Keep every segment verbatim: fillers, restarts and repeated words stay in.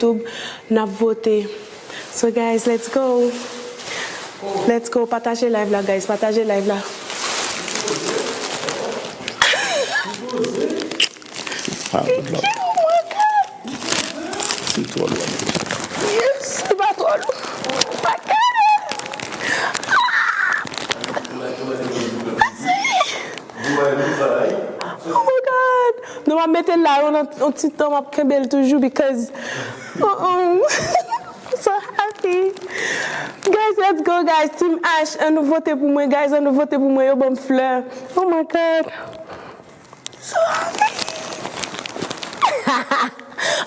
YouTube, n ap vote. So guys, let's go. Let's go. Pataje live la, guys. Pataje live la. Ah, good luck. Oh my God. Li twò lwen. Yes, li pa twò lwen. I got it. I see. Oh my God. Nou m ap mete l la, yon, yon ti tan m ap kenbe l toujou because uh-uh. I'm so happy. Guys, let's go, guys. Team Ash, ann nou vote pou mwen, guys. Ann nou vote pou mwen. Yo ban m flè. Oh my God. So happy.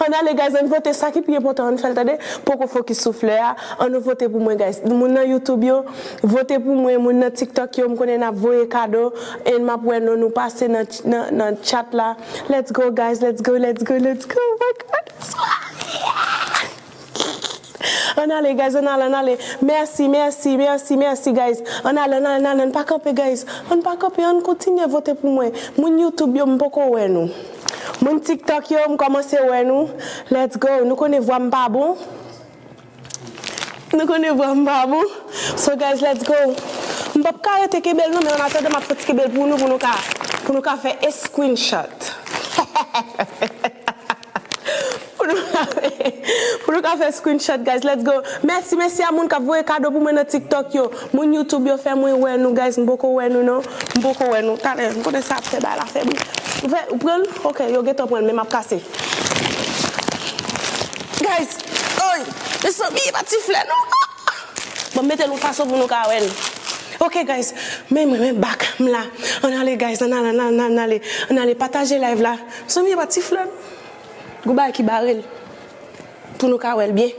Ann ale, guys, ann vote. Sa ki pi enpòtan, ann fè l, tande. Poko fokis sou flè a. Ann nou vote pou mwen, guys. Moun nan YouTube yo, vote pou mwen. Moun nan TikTok yo, m konnen n ap voye kado. E m ap wè non nou pase nan, nan, nan chat la. Let's go, guys. Let's go, let's go, let's go. Oh my God. Ann ale, guys, ann ale, ann ale. Mèsi, mèsi, mèsi, mèsi, guys. Ann ale, ann ale, ann ale, ann pa kanpe, guys. Ann pa kanpe, ann kontinye vote pou mwen. Moun YouTube yo, m poko wè nou. Moun TikTok yo, m kòmanse wè nou. Let's go. Nou konnen vwa m pa bon. Nou konnen vwa m pa bon. So, guys, let's go. M p ap ka rete kenbe l non, men an atandan, m ap fè ti kenbe l pou nou, pou nou ka, pou nou ka fè screenshot. Pou nou ka fè, pou nou ka fè screenshot, guys. Let's go. Mèsi, mèsi a moun k ap voye kado pou mwen nan TikTok yo. Moun YouTube yo fè mwen wè nou, guys. M poko wè nou, non. M poko wè nou. Talè, m konnen sa ap fè bagay la fè bri. Ou fè, ou pran l? Ok, yo gentan pran l, men m ap kase. Guys, oy, mezanmi, e pa ti flè, non. Ah! Bon, mete l yon fason pou nou ka wè l. Ok, guys, men mwen, men bak, m la. Ann ale, guys, ann ale, ann ale, ann ale, ann ale, ann ale, pataje live la. Mezanmi, e pa ti flè, non. Gon bagay ki bare l. Pou nou ka wè l byen.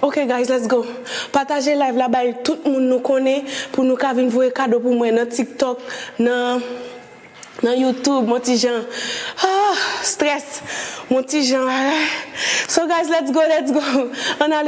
Ok, guys, let's go. Pataje live la, bay tout moun nou konnen pou nou ka vin voye kado pou mwen nan TikTok, nan, nan YouTube, mon ti jan. Ah, strès. Mon ti jan. So, guys, let's go, let's go. Ann ale.